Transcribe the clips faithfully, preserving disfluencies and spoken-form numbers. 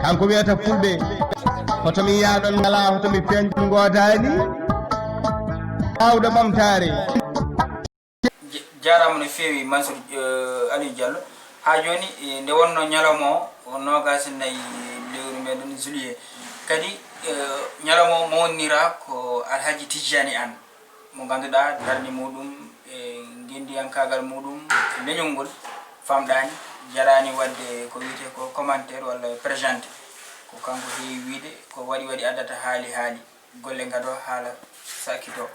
Kanko wiyata fulɓe, hoto mi yaaɗon ngalaa, hoto mi peeñɗon ngoodaani. Aawɗo ɓamtaare. Jaaraama no feewi Mansour Aliou Diallo. Haa jooni nde wonnoo ñalawma o noogaas e nayi lewru meeɗen juillet, kadi ñalawma o mawnira ko Alhaji Tijjani Aan, mo ngannduɗaa darnde muɗum e ngenndiyankaagal muɗum e leñol ngol famɗaani, jaraani waɗde ko wiyetee ko commentaire walla présenté. Ko kanko heewi wiyde ko waɗi waɗi addata haali haali, golle ngadoo haala sakkitoo.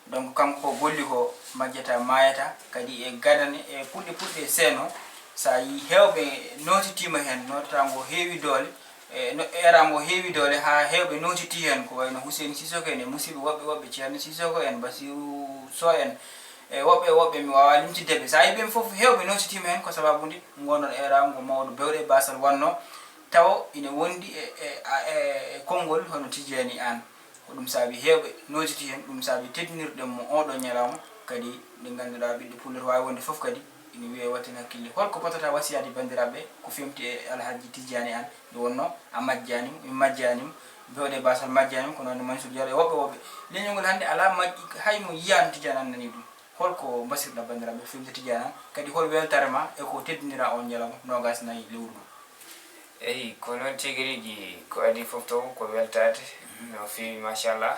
Donc kanko ko golli ko majjata maayata, kadi e gadane e puɗɗe puɗɗe seeno, so a yii heewɓe nootitiima heen, nootataa ngoo heewi doole, e no era ngoo heewi doole haa heewɓe nootitii heen, ko wayi no Huseyni Sisoko en e musiɓɓe woɓɓe woɓɓe, Ceerno Sisoko en, Basiru Soh en, e woɓɓe e woɓɓe mi waawaa limtidde ɓe. So a yii ɓeen fof heewɓe nootitiima heen ko sabaabu nde ngoo ɗoon era ngo mawɗo bewɗe baasal wonnoo, tawo ina wondi e e e konngol hono Tijjani Aan. Ko ɗum saabi heewɓe nootitii heen, ɗum saabi teddinirɗen mo ooɗoo ñalawma, kadi nde ngannduɗaa ɓiɗɗo pullo to waawi wonde fof kadi ina wiyee waɗten hakkille. Hol ko potata wasiyaade banndiraaɓe ɓe ko feewti e Alhaji Tijjani Aan? Nde wonnoo a majjaani mo, min majjaani mo, bewɗe baasal majjaani mo, ko noon ne Mansour Diallo e woɓɓe woɓɓe. Leñol ngol hannde alaa majji, hay mo yiyaano Tijjani Aan nanii ɗum. Hol ko mbasirɗaa banndiraaɓe ɓe ko feewti Tijjani Aan? Kadi hol weltaare maa e ko teddiniraa oon ñalawma noogaas e nayi lewru nduu? Eyi, ko noon tigi rigi, ko adii fof taw ko weltaade no feewi machallah.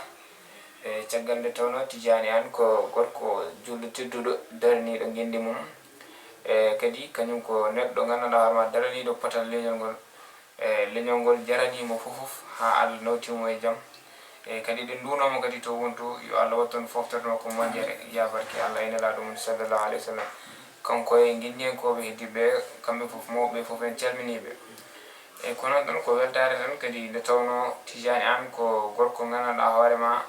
E caggal nde tawnoo Tijjani Aan ko gorko juulɗo tedduɗo daraniiɗo ngenndi mum. E kadi kañum ko neɗɗo nganndanɗaa hoore maa daraniiɗo potal leñol ngol. E leñol ngol jaranii mo fof fof haa Allah nawti mo e jam. E kadi eɗen nduwnoo mo kadi to woni to, yo Allah wattu mo fooftere makko moƴƴere, yaa barke Allah e Nelaaɗo mum sallallahu alayhi wa sallam. Kanko e ngenndiyankooɓe heddii ɓe, kamɓe fof mawɓe ɓe fof en calminii ɓe. E kono tan ko weltaare tan kadi nde tawnoo Tijjani Aan ko gorko nganndanɗaa hoore maa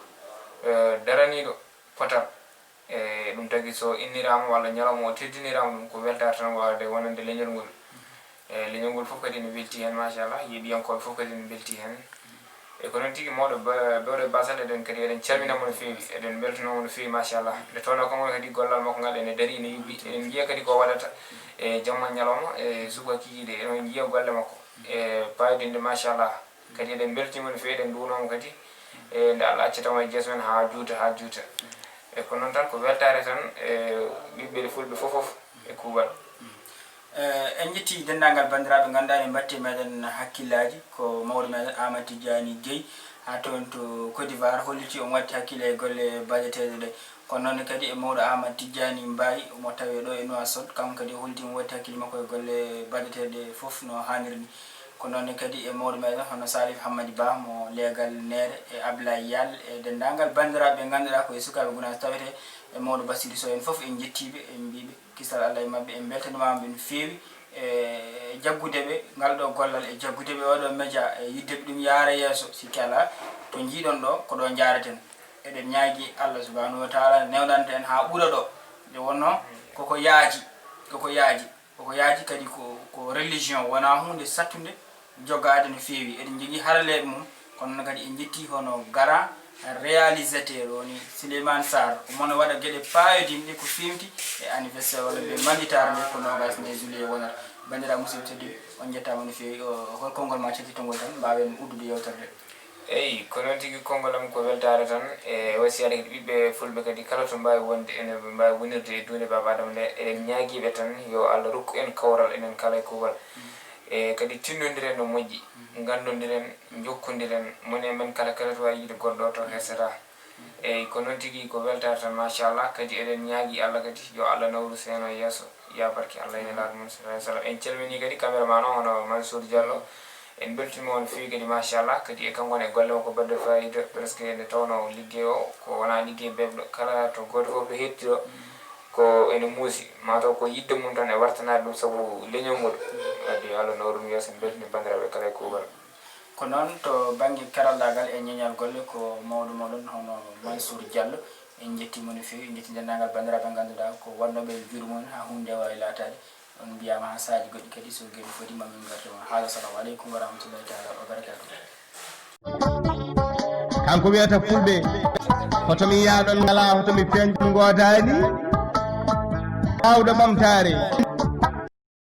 daraniiɗo potal. E ɗum tagi so inniraama walla ñalawma o teddiniraama ɗum ko weltaare tan waawde wonande leñol ngol. E leñol ngol fof kadi ene weltii heen machallah, yeeɓiyankooɓe fof kadi ene mbeltii heen. E ko noon tigi mawɗo bewɗo e baasal eɗen kadi eɗen calmina mo no feewi, eɗen mbeltanoo mo no feewi machallah. Nde tawnoo kanko kadi gollal makko ngal ene darii ene yuɓɓi, eɗen njiya kadi ko waɗata e jamma ñalawma e subaka kikiiɗe, eɗen njiya golle makko e paayodinde machallah. Kadi eɗen mbeltii mo no feewi, eɗen nduwnoo mo kadi e nde Allah accata mo e jeeso men haa juuta haa juuta. E ko noon tan ko weltaare tan e ɓiɓɓe fulɓe fof fof e kuuɓal. En njettii denndaangal banndiraaɓe ngannduɗaa ɓe mbaɗti e meeɗen hakkillaaji, ko mawɗo meeɗen Aamadu Tijjaani Gey haa toon to Côte d'Ivoire, hollitii omo watti hakkille e golle baɗeteeɗe ɗe. Kono noon kadi e mawɗo Aamadu Tijjaani Mbaay mo tawee ɗo e Nuwaasot, kanko kadi hollitii omo watti hakkille makko e golle baɗeteeɗe ɗe fof no haaniri ni. Ko noon kadi e mawɗo meeɗen hono Salif Hammadi Bah mo leegal Neere e Ablaye Yal e denndaangal banndiraaɓe ɓe ngannduɗaa ko e sukaaɓe Gunaas tawetee, e mawɗo Basiiru Sow en fof en njettii ɓe, en mbiyii ɓe kisal Allah e maɓɓe, en mbeltaniima ɓe no feewi e jaggude ɓe ngal ɗoo gollal e jaggude ɓe oo ɗoo média e yiɗde ɓe ɗum yaara yeeso, sikke alaa to njii-ɗon ɗoo ko ɗoo njaareten. Eɗen ñaagii Allah subahanahu wa taala newnanta en haa ɓura ɗoo, nde wonnoo koko yaaji, koko yaaji. Koko yaaji kadi ko ko religion wonaa huunde sattunde jogaade no feewi. Eɗen njogii haraleeɓe mum, kono noon kadi en njettii hono garant réalisateur woni Souleymane Sarr, omo no waɗa geɗe paayodinɗe ko feewti e anniversaire walla mbiyen mannitaare nde ko noogaas nde juillet wonata. Banndiraaɓe musidɓe tedduɓe, on njettaama no feewi. Hol konngol maa cakkitongol tan mbaawen uddude yeewtere nde? Eyi, ko noon tigi konngol am ko weltaare tan e wasiyaade kadi ɓiɓɓe fulɓe kadi kala to mbaawi wonde ene mbaawi wonirde e duunde Baaba Adama nde, eɗen ñaagii ɓe tan yo Allah rokku en kawral enen kala e kuuɓal. E kadi tinnondiren no moƴƴi, nganndondiren, njokkondiren, moni e men kala kala to waawi yiide goɗɗo to hersataa. Eyi, ko noon tigi ko weltaare tan machallah, kadi eɗen ñaagii Allah kadi yo Allah nawru seeno yeeso. Yaa barke Allah e Nelaaɗo mum sallallahu alayhi wa sallam. En calminii kadi cameraman o hono Mansour Diallo. En mbeltiima on feewi kadi machallah, kadi e kanko ne e golle makko baɗɗe fayida, presque nde tawnoo liggey o ko wonaa liggey beeɓɗo, kala to gooto fof ɗo hettiro ko ene muusi, mataw ko yiɗde mum tan e wartanaade ɗum sabu leñol ngol. Wadde yo Allah nawru ɗum yeeso, en mbeltanii banndiraaɓe kala e kuuɓal. Ko noon to bannge karallaagal e ñeeñal golle ko mawɗo mooɗon hono Mansour Diallo. En njettii mo no feewi, en njettii denndaangal banndiraaɓe ɓe ngannduɗaa ko waɗnooɓe e juuɗe mumen haa huunde nde waawi laataade. On mbiyaama haa sahaaji goɗɗi kadi so geɗe foti ma min ngartu ma. Haala, assalamu aleykum wa rahmatullahi taala wa barakatuh. Kanko wiyata fulɓe, hoto mi yaaɗon ngalaa, hoto mi peeñɗon ngoodaani. Aawɗo ɓamtaare.